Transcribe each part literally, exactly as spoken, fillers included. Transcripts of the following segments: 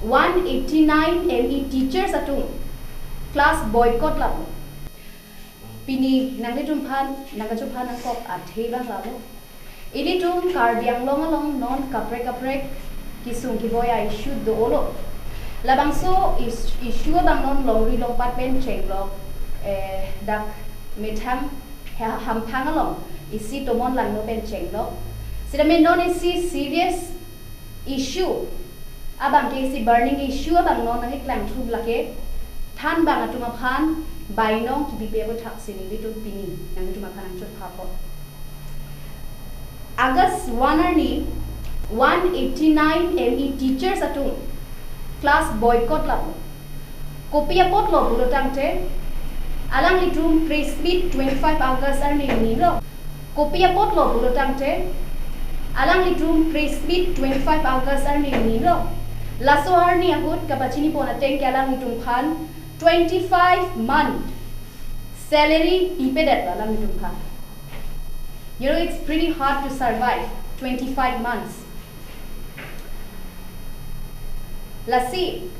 One eighty nine M E teachers atum class boycott lapu. Pini nanglitum aphan nangkachophan nangkok athe abang lapu. Ilitum Karbi Anglong along non kaprek kaprek kisung kiboi a-issue dolo. Labangso is- issue abang non longri longpat pen chenglok, eh, dak methang ha- hamphang along isi tomon langno pen chenglok. Sitame non isi serious issue abang ke isi burning issue abang non nangkeklang thu lake thanbang atum aphan bainong kipipe aputhak si nelitum pini nangtum aphan nangchot apor. August one arni one eighty nine M E teachers atum class boycott lapu. Kopi apotlo pulo tangte, alanglitum press meet twenty five August arni nilo. Kopi apotlo pulo tangte, alanglitum press meet twenty five August arni nilo. Laso arni ahut kapachini pon ateng ke alanglitum aphan twenty five month salary pipedet alanglitum aphan. You know, it's pretty hard to survive twenty five months. Lasi,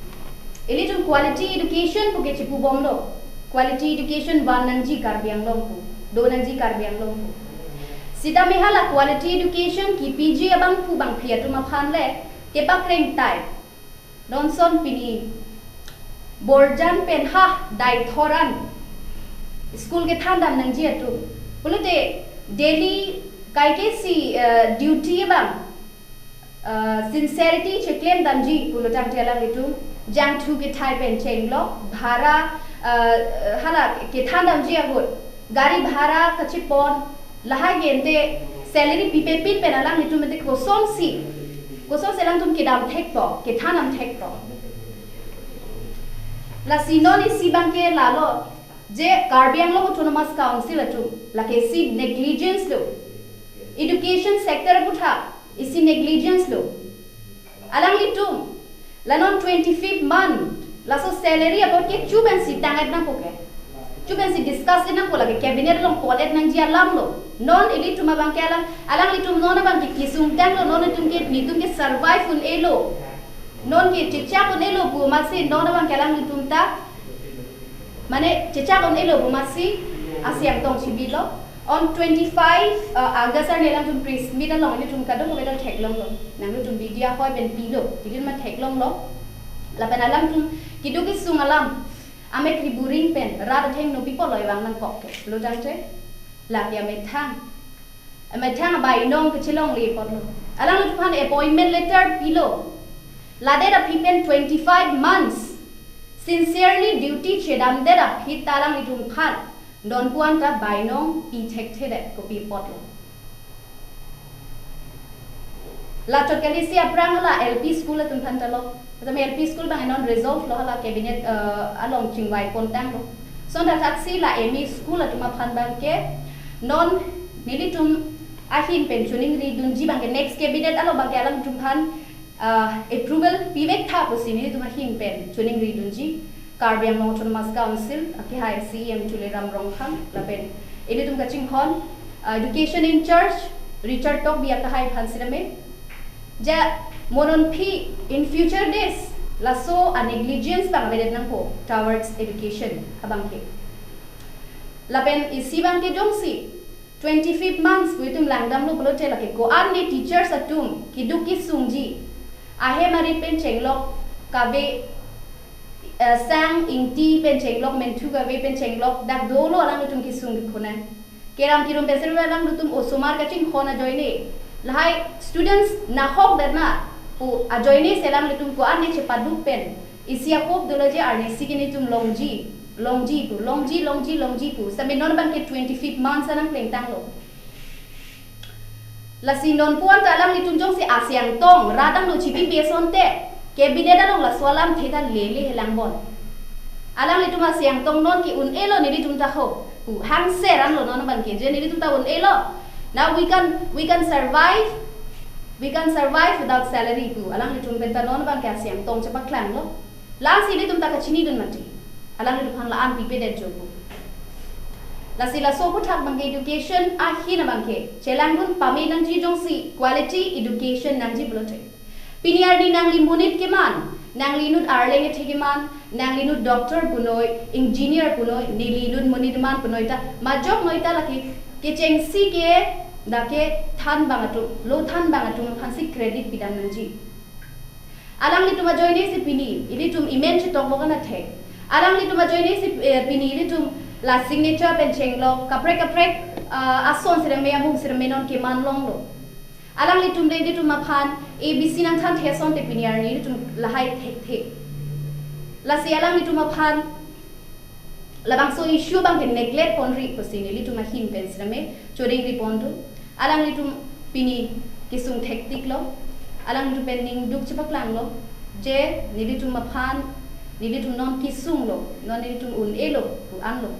ilitum quality education puke chipubomlo. Quality education van nangji Karbi Anglong pu, do nangji Karbi Anglong pu. Sitame hala quality education kipiji abangphu bangphi atum aphan le kepakreng tai. Ronson pini borjan pen ha dai thoran school kethan dam nangji atum. Pulote daily kaike si, eh, duty abang, eh, sincerity cheklem damji pulo tangte alanglitum jangthu kethai pen chenglok, bhara, eh, hala kethan damji ahut gari bhara kachipon, lahai gente salary pipepin pen alanglitum ente kosonsi, kosonsi alangtum kedam thekpo, kethan dam thekpo. Lasi non isi abang ke lalo, je Karbi Anglong Autonomous Council atum lake isi negligence lo. Education sector aputhak isi negligence lo. Alanglitum la non twenty fifth month laso salary apot ke chubensi tang-et nangpo ke. Chubensi discuss-et nangpo, lake cabinet along pon-et nangji alam lo. Non ilitum abang ke alang, alanglitum non abang ke kisung tanglo, non itum ke, netum ke survive un-elo. Non ke chechak un-elo pu amatsi non abang ke alanglitum ta, mane chechak un-elo pu amatsi asi angtong chibilo. On twenty five, uh, August arni alangtum press meet along ilitum kadokave ta theklonglo. Nanglitum media hoi pen pilo, ilitum ma theklonglo. Lapen alangtum keduk kesung alam amek riburing pen rat athengno pipo lo ivang nangkok ke. Lo tangte, lake amethang, amethang abainong kechelongle apotlo. Alanglitum aphan appointment letter pilo. Ladet aphi pen twenty five months sincerely duty chedamdet aphi ta alanglitum aphan non pu-an ta bainong pi thekthedet, kopi apotlo. Lachot kali si aphrang hala L P school atum aphan ta lo. Tame L P school abang non resolve lo, hala cabinet, eh, along chingvai pon tanglo. Sonta thaksi la M E school atum aphan abang ke non nelitum ahin pen choningri dunji abang ke next cabinet along abang ke alangtum aphan, ah, approval pivek tha pusi nelitum ahin pen choningri dunji Karbi Anglong Autonomous Council akehai C E M Tuliram Ronghang lapen ilitum kachinghon, ah, education in charge Richard Tokbi akehai aphan sitame, ja mo non aphi in future days laso a-negligence abang avedet nangpo towards education abang ke. Lapen isi abang ke jongsi twenty fifth months pu itum langdamlo pulote lake ko-an ne teachers atum keduk kesungji, ahem arit pen chenglok kave, eh, sang ingti pen chenglok, menthu kave pen chenglok dak dolo alanglitum kesung khonang. Keram kerum pen sirve alanglitum osomar kachinghon ajoine, lahai students nahokdet ma pu ajoine si alanglitum ko-an ne chepaduk pen isi a-hope dolo je arnisi ke netum longji, longji pu, longji, longji, longji pu. Sitame non abang ke twenty fifth month anang plengtanglo. Lasi non pu-an ta alanglitum jongsi asi angtong rat angno chipipe asonte, cabinet along laso alamthe ta lele helang bon. Alanglitum asi angtong non ke un-elo nelitum ta ho pu hangser anlo non abang ke, je nelitum ta un-elo. Now we can, we can survive, we can survive without salary pu alanglitum pen ta non abang ke asi angtong chepaklanglo. Lasi ilitum ta kachinidun mati, alanglitum aphan la-an pipedet jo pu. Lasi laso aputhak abang ke education ahin abang ke chelangdun pame nangji, jongsi quality education nangji pulote. Pini arni nangli monit keman, Nangli inut arleng ethe keman, nangli inut doctor punoi, engineer punoi, neli inut monit keman punoi ta, majok noi ta lake kechengsi ke, dak kethan abang atum, lo than abang atum aphansi credit pidam nangji. Alanglitum ajoine si pini ilitum emen chetok bok an athek. Alanglitum ajoine si, eh, pini ilitum la signature pen chenglok, kaprek kaprek, ah, ason sirame, amung sirame non keman longlo. Alanglitum le ilitum aphan A B C nangthanthe asonte pini arni ilitum lahai thekthe. Lasi alanglitum aphan labangso issue abang ke neglect ponri pusi nelitum ahin pen sirame chodingri pon dun. Alanglitum pini kesung thektiklo. Alanglitum pen ning duk chepaklanglo. Je nelitum aphan, nelitum non kesunglo, non nelitum un-elo, un-anlo.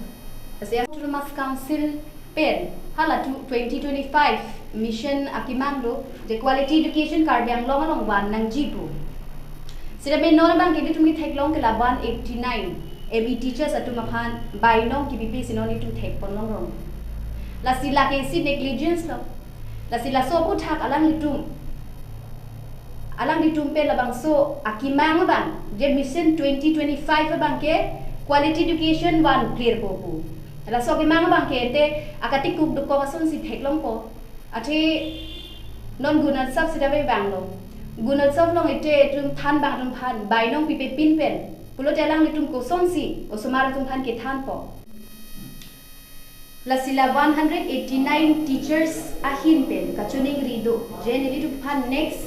Lasi Autonomous Council pen hala tu twenty twenty-five mission akemang lo, je quality education Karbi Anglong along van nangji pu. Sirame non abang ke ilitum ketheklong ke la one eighty-nine M E teachers atum aphan bainong kepipe si non ilitum thekpon longrong. Lasi lake si negligence lo. Lasi laso aphuthak alanglitum, alanglitum pen labangso akemang abang, je mission twenty twenty-five abang ke quality education van clear po pu. Laso akemang abang ke ante akatikuk dokok asonsi theklongpo. Athe non Gunotsav sitame vanglo. Gunotsav along ilitum than abang atum aphan bainong pipe pinpen pulote alanglitum kosonsi osomar atum aphan kethanpo. Lasi la one hundred eighty-nine teachers ahin pen kachiningri do, je nelitum aphan next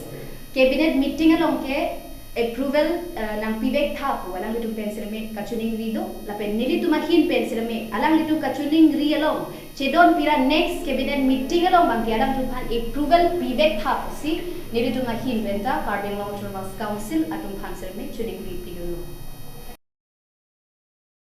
cabinet meeting along ke approval, eh, nangpivek tha pu alanglitum pen sirame kachiningri do, lapen nelitum ahin pen sirame alanglitum kachiningri along chedon pira next cabinet meeting along abang ke alanglitum aphan approval pivek tha pusi nelitum ahin pen ta Karbi Anglong Autonomous Council atum aphan sirame chiningri pidunlo.